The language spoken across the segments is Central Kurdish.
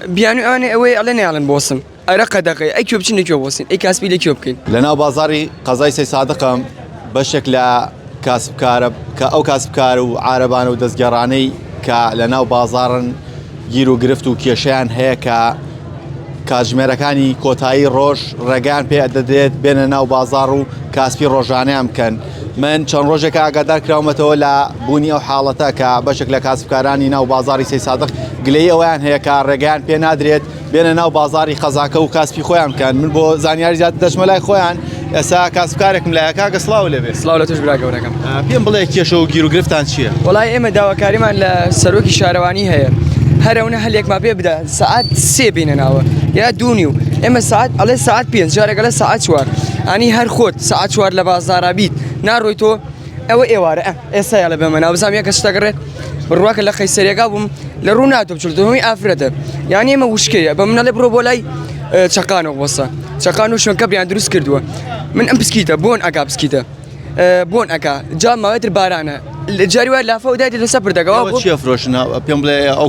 بیانوی ئەوانەی ئەوەیە ئەڵێ نایەڵن بۆسن ئەرە قەدەغەیە ئەی کوێ بچین لە کوێ بۆسین ئەی کاسپی لە کوێ بکەین. لەناو بازاڕی قەزای سەیسادقم بەشێک لە کاسبکارە کە ئەو کاسبکار و عارەبانە و دەستگێڕانەی کە لەناو بازاڕن گیر و گرفت و کێشەیان هەیە کە کاتژمێرەکانی کۆتایی ڕۆژ ڕێگەیان پێ دەدرێت بێنە ناو بازاڕ و کاسپی ڕۆژانەیان بکەن. من چەند ڕۆژێکە ئاگادار کراومەتەوە لە بوونی ئەو حاڵەتە کە بەشێک لە کاسبکارانی ناو بازاڕی سەیسادق گلەیی ئەوەیان هەیە کە ڕێگەیان پێ نادرێت بێنە ناو بازاڕی قەزاکە و کاسپی خۆیان بکەن. من بۆ زانیاری زیاتر دەچمە لای خۆیان. ئێستا کاسبکارێکم لایە. کاکە سڵاو لێ بێ. سڵاو لە تۆش برا گەورەکەم. پێم بڵێ کێشە و گیروگرفتان چییە؟ وەڵای ئێمە داواکاریمان لە سەرۆکی شارەوانی هەیە هەر ئەونە هەلێکمان پێ بدا سەعات سێ بینە ناوە یا دوو نیو ئێمە سەعات ئەڵێ سەعات پێنج جارێک ئەڵێ سەعات چوار ئەنی هەر خۆت سەعات چوار لە بازاڕا بیت ناڕۆی تۆ ئەوە ئێوارە ئە ئێستا یاڵە بێمە ناو بزانم یەکە شتە گەڕێت بڕواکە لە قەیسەریەکە بووم لە ڕوو ناتۆ بچوو تۆ هەمووی ئافرەتە یانی ئێمە وشکەیە بە منەڵێ بڕۆ بۆ لای چەقانەوە بۆسە چەقان و شوێنکە بیان دروست کردووە من ئەم پسکیتە بۆن ئەگا پسکیتە بۆن ئەکا جا ماوەتر بارانە جاری وایە لافاو دایتە لەسەر پردەکەەوە بۆ چیە فرۆشن پێم بڵێ ئەو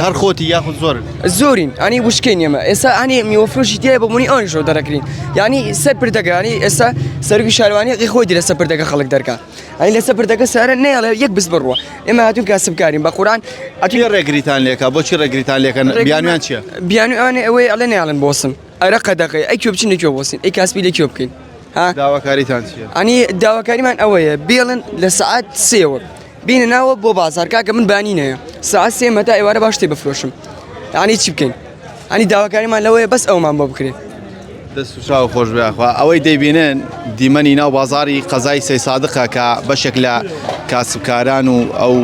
هەر خۆتی یاخود زۆر زۆرین ئەنی وشکەین ئێمە ئێستا ئەنی میوە فرۆشی تایە بە بوونی ئەوانیشەوە دەرەکرین یعنی سەر پردەکە ینی ئێستا سەرکی شارەوانی قی خۆی لەسەر پردەکە خەڵک دەرکا ئەی لەسەر پردەکە سارە نەیەڵێ یەک بز بڕوە ئێمە هاتوون کاسبکارین بە قورئان ئەتوی ڕێگریتان لێکا بۆچی ڕێگریتان لێکەن بیانویان چییە؟ بیانوی ئەوانەی ئەوەیە ئەڵێ نەیەڵن بۆسن ئەرە قەدەغەیە ئەی کوێ بچین لە کوێ بۆسین ئەی کاسبی لە کوێ بکەین ها داواکاریتان چییە؟ ئەنی داواکاریمان ئەوەیە بێڵن لە سەعات سێوە بینە ناوە بۆ بازار کاکە من بانی نەیە سەعات سێ مەتا ئێوارە باش تێ بفرۆشم یعنی چی بکەین ئەنی داواکاریمان لەوەیە بەس ئەومان بۆ بکرێت دەست و چاو خۆش بێ یاخوا ئەوەی دەیبینن دیمەنی ناو بازاری قەزای سەیسادقە کە بەشێک لە کاسبکاران و ئەو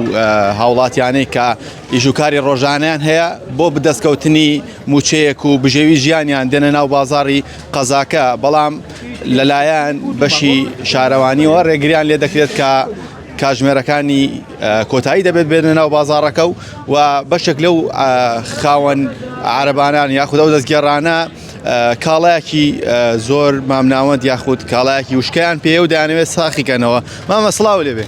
هاوڵاتیانەی کە ئیش و کاری ڕۆژانەیان هەیە بۆ بدەستکەوتنی مووچەیەک و بژێوی ژیانیان دێنە ناو بازاڕی قەزاکە، بەڵام لەلایەن بەشی شارەوانیەوە ڕێگریان لێ دەکرێت کە کاژمێرەکانی کۆتایی دەبێت بێنە ناو بازاڕەکە و و بەشێک لەو خاوەن عربانان یاخود ئەو دەستگێڕانە کاڵایەکی زۆر مامناوەند یاخود کاڵایەکی وشکیان پێ و دەیانەوێت ساخیکەنەوە مامە سڵاو لێبێ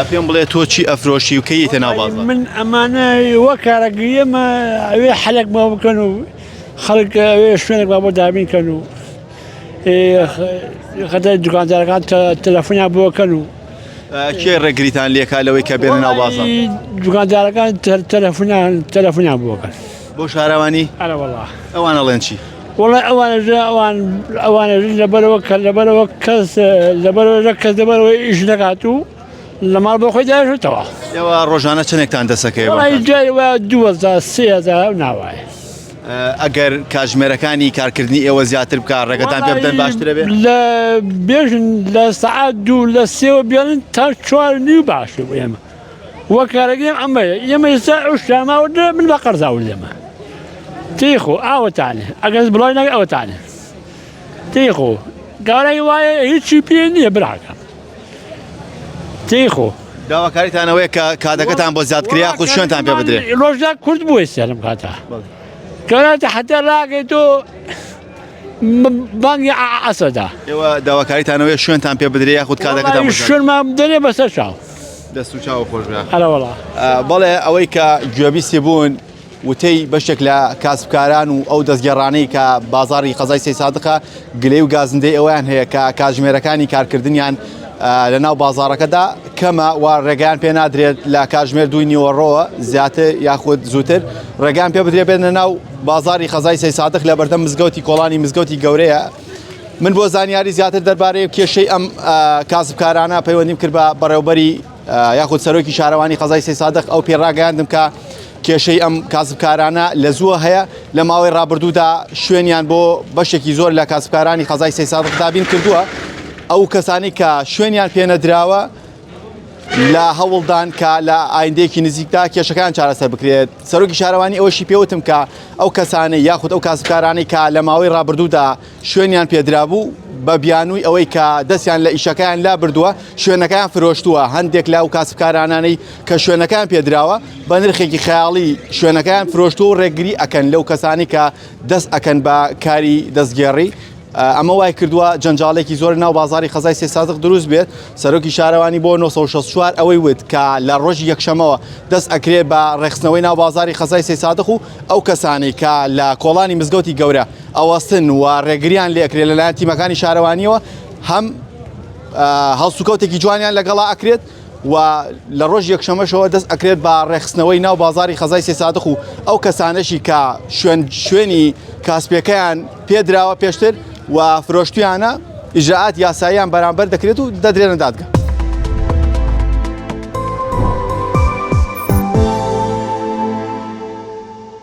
پێم بڵێ تۆ چی ئەفرۆشی و کەیتە ناو بازاڕ؟ من ئەمانە وە کارەگریەمە ئەوێ حەلێک بۆ بکەن و خەڵک ئەوێ شوێنێک با بۆ دابین کەن و خەتە دوکاندارەکان تەلەفۆنیان بۆ کەن و کێ ڕێگریتان لێکا لەوەی کە بێنە ناو بازاڕ؟ دوکاندارەکان تەلەفۆنیان تەلەفۆنیان بۆ کەن بۆ شارەوانی؟ ئەرە وەڵا ئەوان ئەڵێن چی؟ وەڵا ئەوانە ئەوان ئەوانە لەبەرەوە کە لەبەرەوە کەس لەبەرەوە کەس لەبەرەوە ئیش نەکات و لە ماڵ بۆ خۆی داژێتەوە. ئێوە ڕۆژانە چەندێکتان دەسەکەوێ؟ وەڵی جاری وایە 2000 3000 ناوایە. ئەگەر کاتژمێرەکانی کارکردنی ئێوە زیاتر بکە ڕێگەتان پێ بدەن باشترە بێ؟ لە بێژن لە سەعات دوو لە سێوە بێنن تا چوار نیو باشە بۆ ئێمە. وە کارەکەیم ئەمەیە ئێمە ئێستا ئەو شتاماوە من بە قەرزاون لێمە تیخۆ ئاوەتانێ ئەگەر بڵای نەکە ئەوەتانێ تیخۆ گارای وایە هیچی پێ نییە براکەم تیخۆ داواکاریتان ئەوەیە کە کاتەکەتان بۆ زیاد کرێ یاخود شوێنتان پێ بدرێ ڕۆژدا کورت بووە ئێستا لەم کاتە کەراتە حتا ڕاگەی تۆ بانگی عەسردا. ئێوە داواکاریتان ئەوەیە شوێنتان پێ بدرێ یاخود کاتەکەتان بۆ زیاد شوێنمان بدەنێ بەسەر چاو. دەست و چاو خۆش بێ. ئەرەوەڵا. بەڵێ ئەوەی کە گوێبیستی بوون وتەی بەشێک لە کاسبکاران و ئەو دەستگێڕانەی کە بازاڕی قەزای سەیسادقە گلەی و گازندەی ئەوەیان هەیە کە کاتژمێرەکانی کارکردنیان لە ناو بازاڕەکەدا کەمە و ڕێگەیان پێ نادرێت لە کاتژمێر دووی نیوەڕۆوە زیاتر یاخود زووتر ڕێگەیان پێ بدرێت بێنە ناو بازاڕی قەزای سەیسادق لە بەردەم مزگەوتی کۆڵانی مزگەوتی گەورەیە. من بۆ زانیاری زیاتر دەربارەی کێشەی ئەم کاسبکارانە پەیوەندیم کرد بە بەڕێوبەری یاخود سەرۆکی شارەوانی قەزای سەیسادق ئەو پێ ڕاگەیاندم کە کێشەی ئەم کاسبکارانە لە زووە هەیە لە ماوەی ڕابردوودا شوێنیان بۆ بەشێکی زۆر لە کاسبکارانی قەزای سەیسادق دابین کردووە ئەو کەسانی کە شوێنیان پێنەدراوە لە هەوڵدان کە لە ئایندەیەکی نزیکدا کێشەکان چارەسەر بکرێت سەرۆکی شارەوانی ئەوەشی پێوتم کە ئەو کەسانەی یاخود ئەو کاسبکارانەی کە لە ماوەی ڕابردوودا شوێنیان پێدرابوو بە بیانووی ئەوەی کە دەستیان لە ئیشەکەیان لابردووە شوێنەکەیان فرۆشتووە هەندێک لە ئەو کاسبکارانانەی کە شوێنەکەیان پێدراوە بە نرخێکی خەیاڵی شوێنەکەیان فرۆشتووە و ڕێگری ئەکەن لەو کەسانی کە دەست ئەکەن بە کاری دەستگێڕی. ئەمە وای کردووە جەنجاڵێکی زۆر ناو بازاری قەزای سەیدسادق دروست بێت. سەرۆکی شارەوانی بۆ 964 ئەوەی وت کە لە ڕۆژی یەکشەمەوە دەست ئەکرێت بە ڕێکخستنەوەی ناو بازاری قەزای سەیدسادق و ئەو کەسانەی کە لە کۆڵانی مزگەوتی گەورە ئەوەستن و ڕێگریان لێ ئەکرێت لەلایەن تیمەکانی شارەوانیەوە هەم هەڵسوکەوتێکی جوانیان لەگەڵا ئەکرێت و لە ڕۆژی یەکشەمەشەوە دەست ئەکرێت بە ڕێکخستنەوەی ناو بازاری قەزای سەیدسادق و ئەو کەسانەشی کە شوێن شوێنی کاسپیەکەیان پێدراوە پێشتر و فرۆشتویانە ئیجرائات یاساییان بەرامبەر دەکرێت و دەدرێنە دادگا.